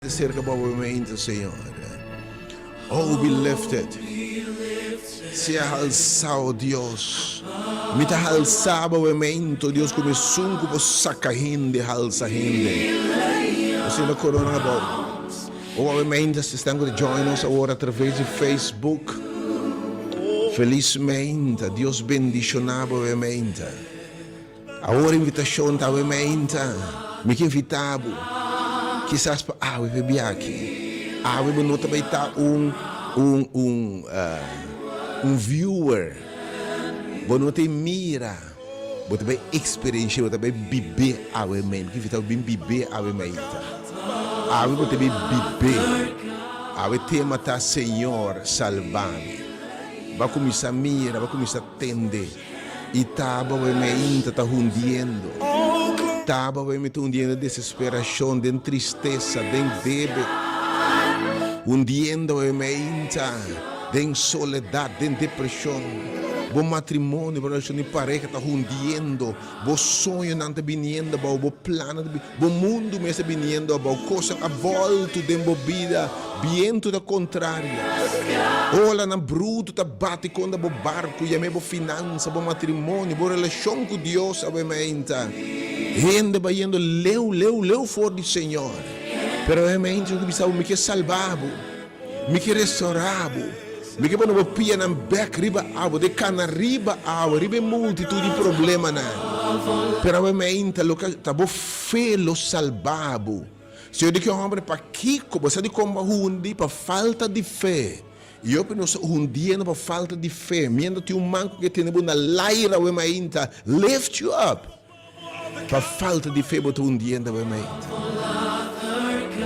Cerca bo mente, Señor. Oh, be lifted. Sea halsá, Dios. Mi ta halsa bo mente, Dios, komo esun ku por saka hende, halsa hende. Asina korona abou. Oh, mente, si esnan ku ta join nos awor atraves di Facebook. Felismente, Dios bendishoná bo mente. Awor invitashon ta awe meinta. Mi ke invitá bo kisas pa awe pa e biaha. Awe bo no ta bai ta un un un un viewer. Bo no ta e mira. Bo ta bai eksperenshia, bo ta bai bib'é awe meinta. Mi ke invitá bo bin bib'é awe meinta. Awe bo ta bai bib'é. Awe tema ta Señor salba mi. Bo a kuminsá mira, bo a kuminsá tende. I taba wei meinta ta hundiendo. Taba wei mi ta hundiendo den desesperashon, den tristesa, den debe. Hundiendo wei meinta den soledat, den depreshon. Bo matrimonio, bo relashon di pareha ta hundiendo. Bo soñonan ta biniendo abou, bo plannan ta biniendo, bo mundu mes ta biniendo abou. Kosnan a bòltu den bo bida, bientu ta kontrario. Olanan brutu ta bati kontra bo barku, yam'é bo finansa, bo matrimonio, bo relashon ku Dios awe meinta. Hende bayendo leu, leu, leu for di Señor. Pero awe meinta Señor ta bisa bo, Mi ke salba bo. Mi ke restaurá bo. Mi ke pone bo pianan bèk riba awa, de kana riba awa, riba e multitut di problemanan. Pero awe meinta loke ta bo fe lo salba bo. Señor di ki hòmber, pakiko bo sa di kon bo a hundi? Pa falta di fe. I hopi nos a hundiendo pa falta di fe. Mientras tin un man ku ke tene bo na laira awe mainta, lift you up. Pa falta di fe bo ta hundiendo awe mainta.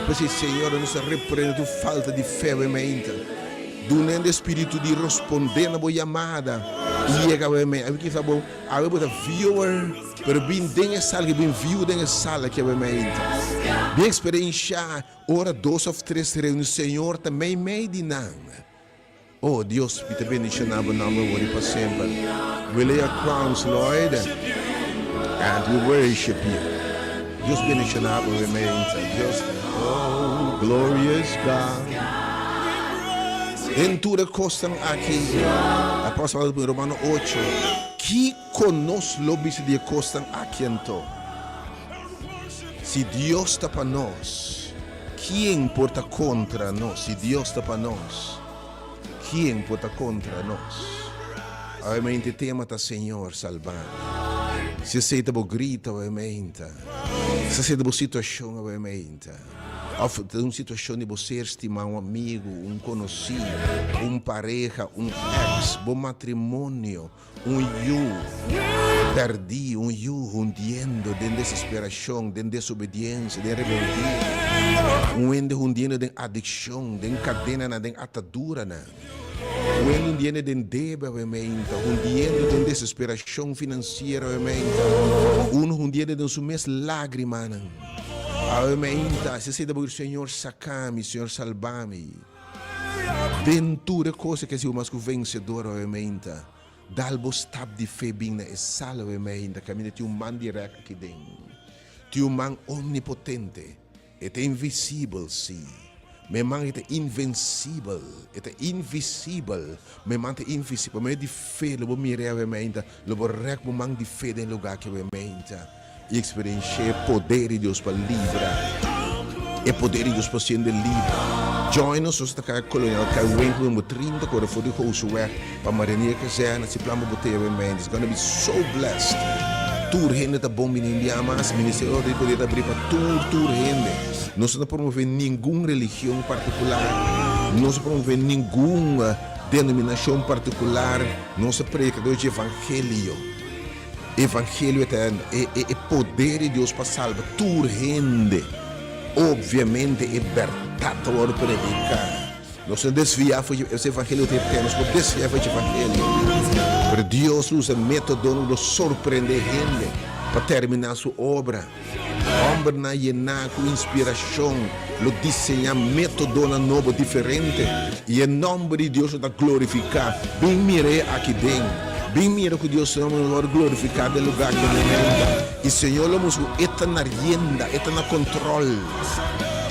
P'esei, Señor, nos ta reprende tur falta di fe awe mainta. Duna hende e spiritu di rospondé na bo yamada i yega awe mainta. Awe kisa bo, awe bo ta viewer, pero bin den e sala aki, bin view den e sala aki awe mainta. Bin eksperenshá ora dos òf tres reuni, Señor ta meimei di nan. Oh Dios, mi ta bendiciona bo nomber wor y pa semper. We lay our crowns, Lord, and we worship you. Dios bendiciona bo gemeente. Dios, oh, glorious God. Den tur e cosnan aki, Apostel Pablo pone Romano ocho, Kico nos lo bisa di e cosnan aki anto? Si Dios ta pa nos, Kien por ta kontra nos? Si Dios ta pa nos, kien por ta kontra nos? Awe mainta e tema ta Señor salba mi. Si esei ta bo grito awe mainta, si esei ta bo situashon awe mainta, òf ta un situashon di bo ser stimá, un amigu, un konosí, un pareha, un èks, bo matrimonio, Un yu pèrdí, un yu hundiendo den desesperashon, den desobediensia, den rebeldia. Un hende hundiendo den adikshon, den kadenanan, den ataduranan. Un hende hundiendo den debe awe-meinta, hundiendo den desesperashon finansiero awe-meinta. Un hundiendo den su mes lágrimanan awe-meinta. Si esei ta bo Señor saka mi, Señor salba mi. Den tur e cosa ke siu mas ku vensedor awe meinta, dal bo stap di fe bin na e sala awe meinta kaminda tin un man di rèk aki den. Tin un man omnipotente. E ta invisibel, sí, ma e man e ta invensibel. E ta invisibel, ma e man ta invisibel. Pa medio di fe lo bo mir'é awe meinta, lo bo rèk bo man di fe den e lugá aki awe meinta. I eksperensh'é e poder di Dios pa libra. E poder di Dios pa siende liber. Join nos, nos ta kaya Kolonial Kai Winkel number 30, kore for di Gooseweg pa Marinier Kazerne, si plan pa bo tee awe It's gonna be so blessed. Tur hende ta bon bini un bia mas. Ministerio di Poder ta abri pa tur tur hende. Nos no ta promove ningun religion partikular. Nos no ta promove ningun denominashon partikular. Nos ta predikador dje evangelio. Evangelio ta e e poder di Dios pa salba tur hende. Obviamente e bèrdat ta wòrdu prediká. Nos no desviá for dje es evangelio ta eterno, nos por desviá for dje evangelio. Pero Dios lo usa métodonan ku lo sorprendé hende pa terminá su obra. Hòmbernan yená ku inspirashon lo diseñá métodonan nobo diferente, i e nòmber di Dios lo ta glorifiká. Bin mir'é aki den. Bin mira ku Dios su nòmber lo wòrdu glorifiká den lugá ku e momento. I Señor lo mustra ku e ta na rienda, e ta na kontròl.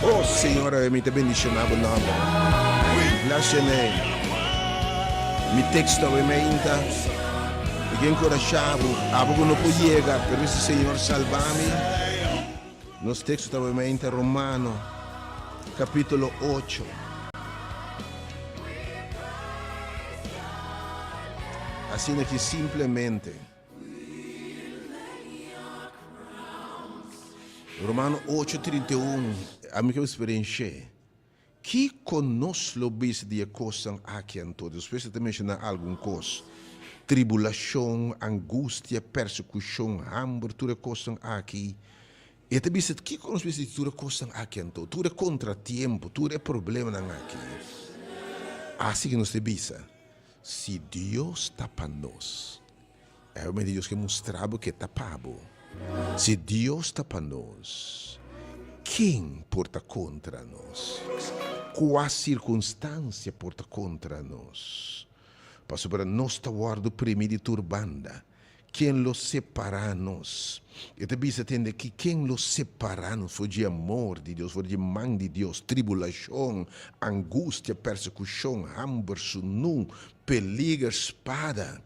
Oh Señor, awe mi ta bendiciona bo nomber. Bless your name. Mi texto awe mainta, mi ke encorasha bo, abo ku no por yega, pero bisa Señor salba mi. Nos texto ta awe mainta Romano capítulo 8. Asina ki simplemente. Romano 8, 31, Ami ke eksperensh'é. Kiko nos lo bisa di e kosnan aki anto? Despues e ta menshoná algun kos, tribulashon, angustia, persekushon, hamber, tur e kosnan aki. E ta bisa, Kiko nos bisa di tur e kosnan aki anto? Tur e kontratiempo, tur e problemanan aki. Asi ke nos ta bisa, Si Dios ta pa nos, Realmente Dios ke mustra bo ke ta pa bo. Si Dios ta pa nos, ken por ta kontra nos? Kua sirkunstansia por ta kontra nos? Pasobra nos ta wòrdu primí di tur banda, ken lo separá nos? E ta bisa tende aki, ken lo separá nos for dje amor di Dios, for dje man di Dios? Tribulashon, angustia, persekushon, hamber, sunú, peliger, spada.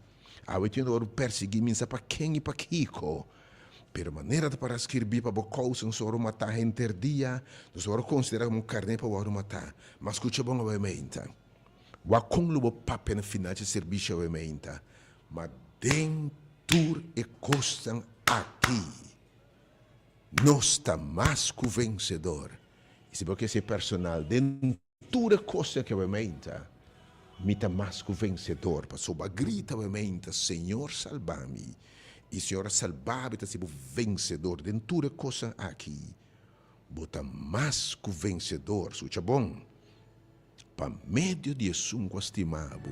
Awe tin ora persiguí mi sa pa ken i pa kiko, pero manera ta para skirbí pa bo kousa nos wòrdu matá henter dia, nos wòrdu konsiderá komo un karné pa wòrdu matá. Ma skucha bon awe meinta. Wak kon lo bo papia na final dje servisio awe meinta. Ma den tur e kosnan aki, nos ta mas ku vensedor. I si bo ke ser personal, den Tur e kosnan ke awe meinta, mi ta mas ku vensedor, pasobra a grita awe meinta, Señor salba mi, i Señor a salba mi, ta hasi bo vensedor den tur e kosnan aki, bo ta mas ku vensedor, skucha bon, pa medio di esun ku a stima bo,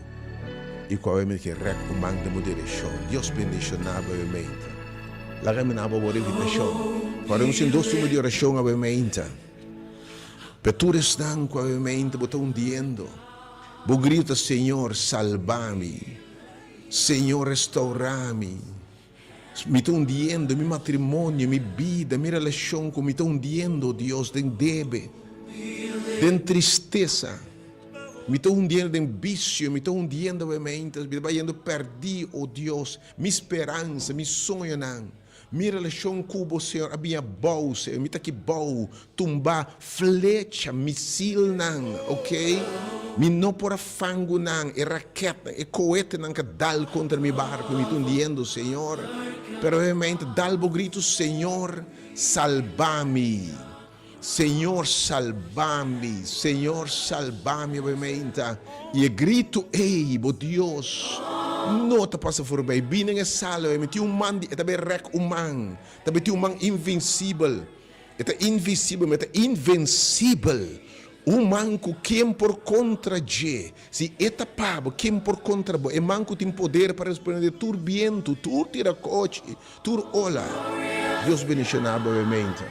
i ku awe meinta ke rèk un man den bo direkshon. Dios bendishoná bo awe meinta. Laga mi na bo awor invitashon pa reunsi den dos turno di orashon awe meinta. Pe tur esnan ku awemente bo ta hundiendo, bo grita, Señor, salba mi! Señor, restaurá mi! Mi ta hundiendo, mi matrimonio, mi bida, mi relashon ku mi ta hundiendo, Dios, den debe, den tristesa. Mi ta hundiendo den bisio, mi ta hundiendo awemente, mi ta bayendo pèrdí, o Dios, mi speransa, mi soñonan. Mi relashon ku bo, Señor, a bin abou, Señor. Mi ta aki bou, tumbá, flecha, misilnan, ok? Mi no por a fangu nan, e raketnan, e koetenan ka dal kontra mi barku, mi ta hundiendo, Señor. Pero obviamente, dal bo gritu, Señor, salba mi. Señor, salba mi. Señor, salba mi, obviamente. I e gritu ei, bo Dios, no ta pasa forbij. Bini den e sala, obviamente, tin un man di, e ta bay rèk un man. Ta bay tin un man invinsibel. E ta invisibel, ma e ta invensibel. Un man ku ken por kontra dje? Si e ta pa bo, ken por kontra bo? E man ku tin poder pa resprende tur bientu, tur tirakochi, tur ola. Dios bendishoná bo obviamente.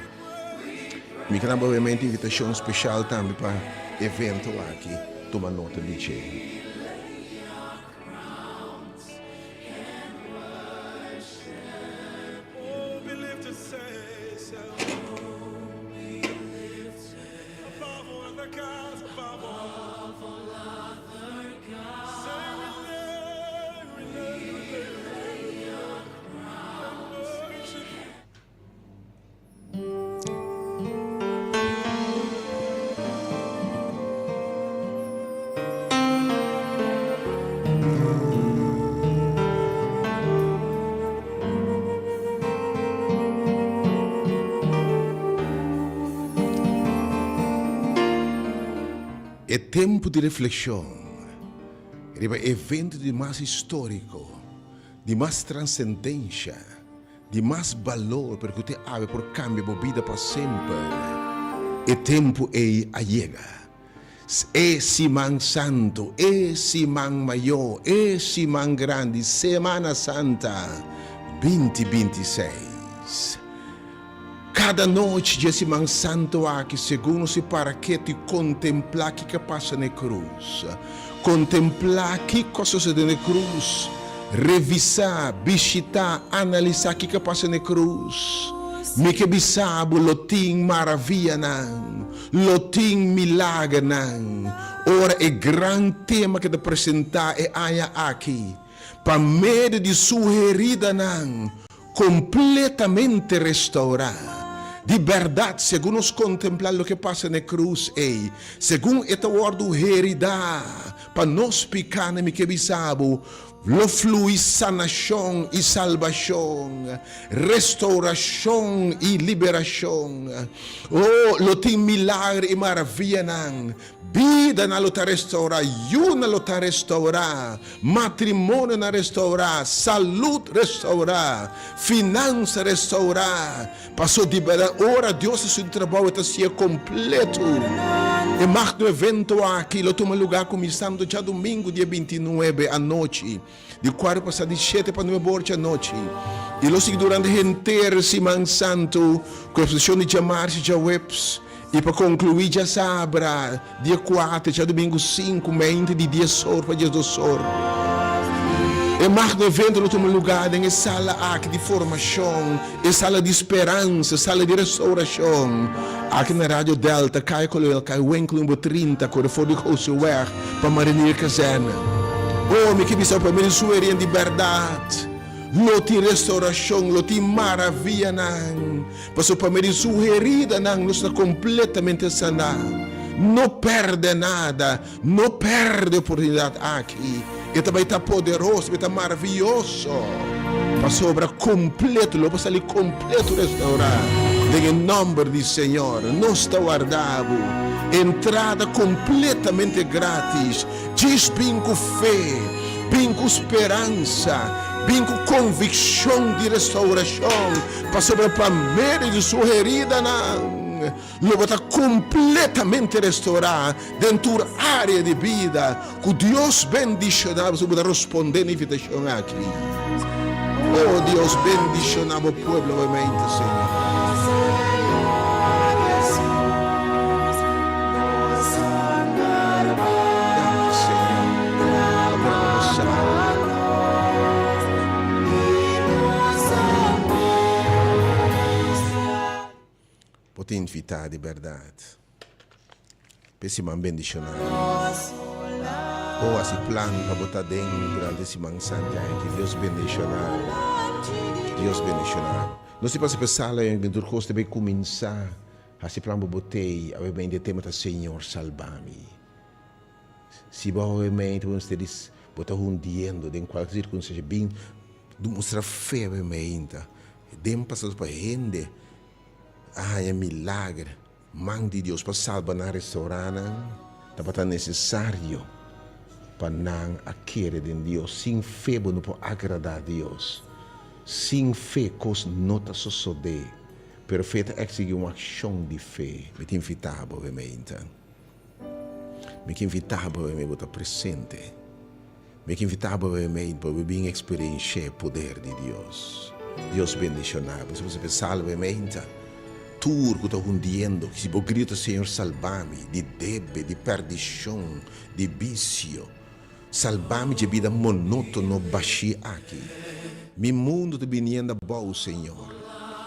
Mi ta na bo obviamente invitashon speshal tambe pa evento aki. Tuma nota di dje. E tempu di reflekshon riba e evento di mas históriko, di mas transendensha, di mas balor pero ku te awe por kambia bo bida pa semper, e tempu ei a yega. E siman santu, e siman mayó, e siman grandi, Semana Santa 2026. Kada nochi dje siman santu aki, segun nos si para ketu i kontemplá kiko a pasa na e krus, kontemplá kiko a sosodé na e krus, revisá, bishitá, analisá kiko a pasa na e krus. Mi ke bisa bo lo tin maravianan, lo tin milagernan, ora e gran tema ke ta presentá e aña aki, pa medio di su heridanan kompletamente restourá. Di bèrdat, segun nos kontemplá loke pasa na e krus ei, segun e ta wòrdu heridá pa nos pikánan, mi ke bisa bo, Lo flui sanashon i salbashon, restourashon i liberashon. O, lo tin milager i maravianan. Bidanan lo ta restourá, yunan lo ta restourá, matrimonionan restourá, salud restourá, finansa restourá. Paso di bèrdat ora Dios hasi un trabou e ta hasié kompleto. E magno evento aki lo tuma lugá kuminsando djadumingu dia bintinuebe anochi, di kuater pasá di shete pa nuebe or djanochi, i lo sigui durante henter Siman Santu, ku eksepshon di djamars i djaweps, i pa konkluí djasabra dia kuater, djadumingu sinku, meinti di dies or pa diesdos or. E magno evento lo tuma lugá den e sala aki di formashon, e sala di speransa, e sala di restourashon, aki na Radio Delta, Kaya Kolonel Kai Winkel number 30, kore for di Goseweg pa Marinier Kazerne. Oh, mi ke bisa bo pa mi suerien di bèrdat, lo tin restourashon, lo tin maravianan. Pasobra pa medio di su heridanan nos ta kompletamente saná. No pèrdè nada, no pèrdè oportunidat aki. E ta bai ta poderoso, e ta maravioso. Pasobra kompleto, lo bo sali kompleto restourá den e nòmber di Señor. Nos ta warda bo. Entrada kompletamente grátis. Djis bin ku fe, bin ku speransa, bin ku konvikshon di restourashon. Pasobra pa medio di su heridanan lo bo ta kompletamente restorá den tur área di bida. Ku Dios bendishoná bo si bo ta respondé na invitashon aki. O Dios, bendishoná bo pueblo obviamente, Señor. Danki, Señor, pa drama bo sanger. Bo ta invitá di bèrdat p'e siman bendishoná. O hasi plan pa bo ta den durante e siman santu aki. Dios bendishoná bo. Dios bendishoná bo. Nos tin pasa p'e sala i tur kos ta bai kuminsá. Hasi plan pa bo t'ei. Awe mente e tema ta Señor salba mi. Si bo awe mente bo mester di bo ta hundiendo den kualke sirkunstansia bin mustra fe awe mente den pasado pa hende a haña milager man di Dios pa salba nan restaura nan tabata nesesario pa nan a kere den Dios sin fe bo no por agrada Dios sin fe kos no ta sosode pero fe ta eksigi un akshon di fe mi ta invita bo awe mente. Mi ke invitá bo awe bo ta presente. Mi ke invitá bo awe pa bo bin eksperenshá e poder di Dios. Dios bendishoná bo. Bo ta salba e meinta. Tur ku ta hundiendo, si bo grita, Señor, salba mi di debe, di perdishon, di bisio. Salba mi dje bida monótono bashí aki. Mi mundu ta biniendo abou, Señor.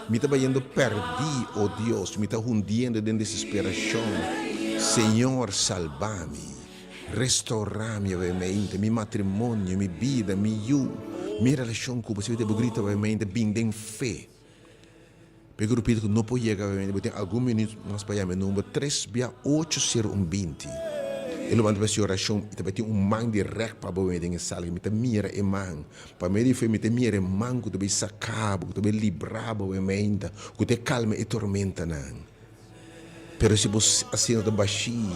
Mi ta bayendo pèrdí, o Dios, mi ta hundiendo den desesperashon. Señor, salba mi. Restourá mi awemente, mi matrimonio, mi bida, mi yu, mi relashon ku bo. Si bo ta bo grita awemente, bin den fe. P'e grupito ku no por yega awemente, bo tin algun minüt mas pa yama e number tres bia ocho sero un binti. E lo manda pa hasi orashon i ta bai tin un man di rèk pa bo awemente den e sala. Mi ta mira e man. Pa medio di fe mi ta mira e man ku ta bai saka bo, ku ta bai libra bo awemente, ku ta kalma e tormentanan. Pero si bo asina ta bashí,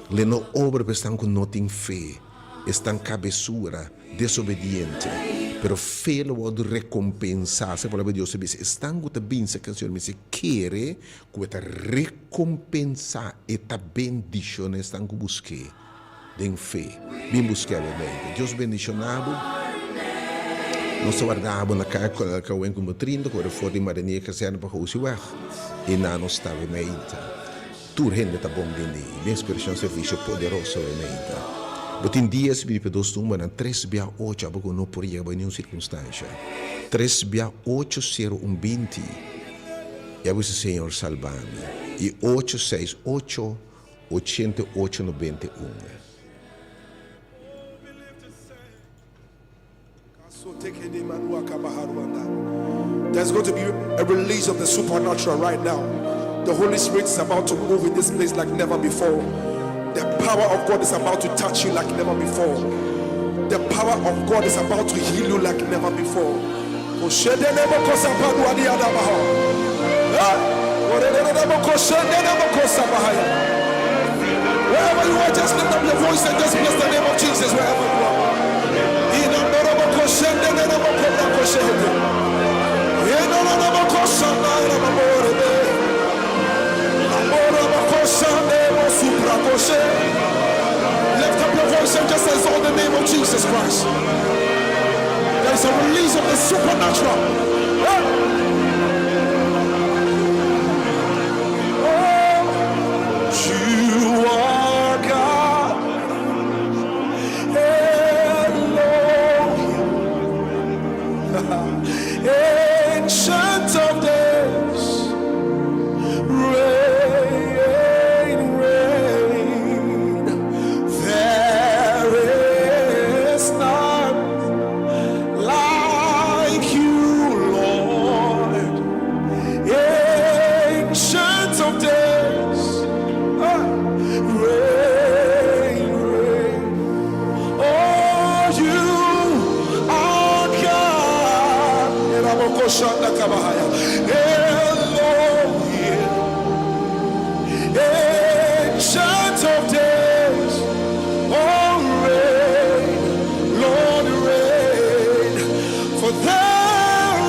le no obra pa esnan ku no tin fe, esnan kabesura, desobediente. Pero fe lo wòrdu rekompensá. Asina palabra di Dios ta bisa, esnan ku ta binse ku e Señor mester kere ku e ta rekompensá, e ta bendishoná esnan ku busk'é den fe. Bin busk'é awe. Dios bendishoná bo. Nos ta warda bo na kaya Kawen ku Trinta, kore for di Marinier Kazerne pa Hosiweg. I nan nos ta meinta. Tur hende ta bon bini. Mi ekspreshon servisio poderoso e meinta. Bo tin dies bini pa dos tumbanan tres bia ocho abo ku no por yega bai niun sirkunstansha. Tres bia ocho sero un binti. I a bisa, Señor, salba mi. I ocho seis ocho ochenta i ocho nobenta i un. There's going to be a release of the supernatural right now. The Holy Spirit is about to move in this place like never before. The power of God is about to touch you like never before. The power of God is about to heal you like never before. Wherever you are, just lift up your voice and just bless the name of Jesus wherever you are. Lift up your voice and just exalt the name of Jesus Christ. There is a release of the supernatural. Oh, you are God. Elohim. Ancient of days. Reign, reign. There is none like you, Lord. Ancient of days. Reign, reign. Oh, you are God. Elohim. Ancient of days. Oh, reign, Lord, reign. For there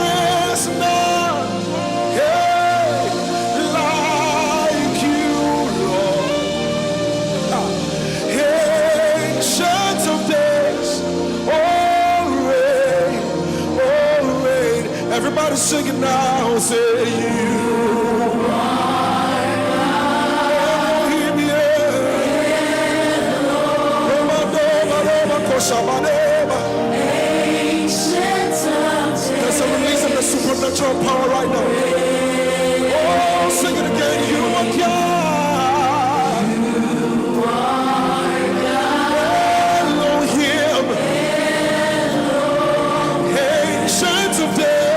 is none, hey, like you, Lord. Ancient of days, oh, reign, oh, reign. Everybody sing it now, say you. Elohim, yeah. Roma, Roma, Koshabaneba. There's a release of the supernatural power right now. Oh, sing it again. You are God. Elohim. Ancient of days.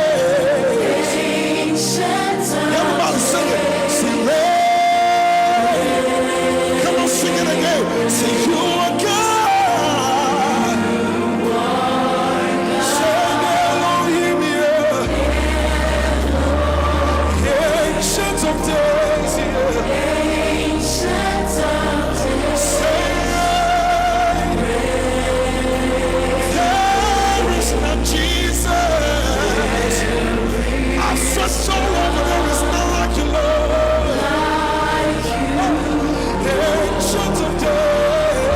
Everybody sing it. Sing reign. Come on, sing it again. Say you are God. Say Elohim, yeah. Ancient of days, yeah. Say there is none, Jesus. I've searched all over, there is none like you, Lord. Ancient of days.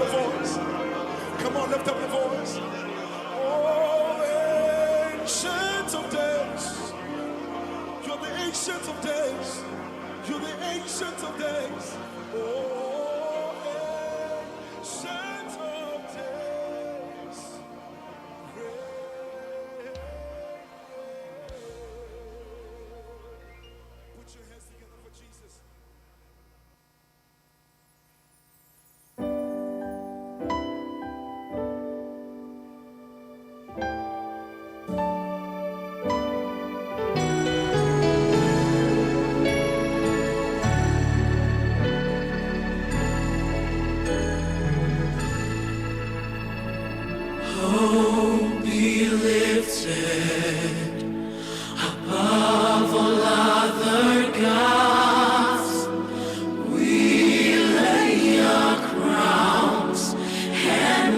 your voice. Come on, lift up your voice. Oh, ancient of days. You're the ancient of days. You're the ancient of days. Oh, ancient of days. Put your hands together for Jesus. Be lifted above all other gods. We lay our crowns and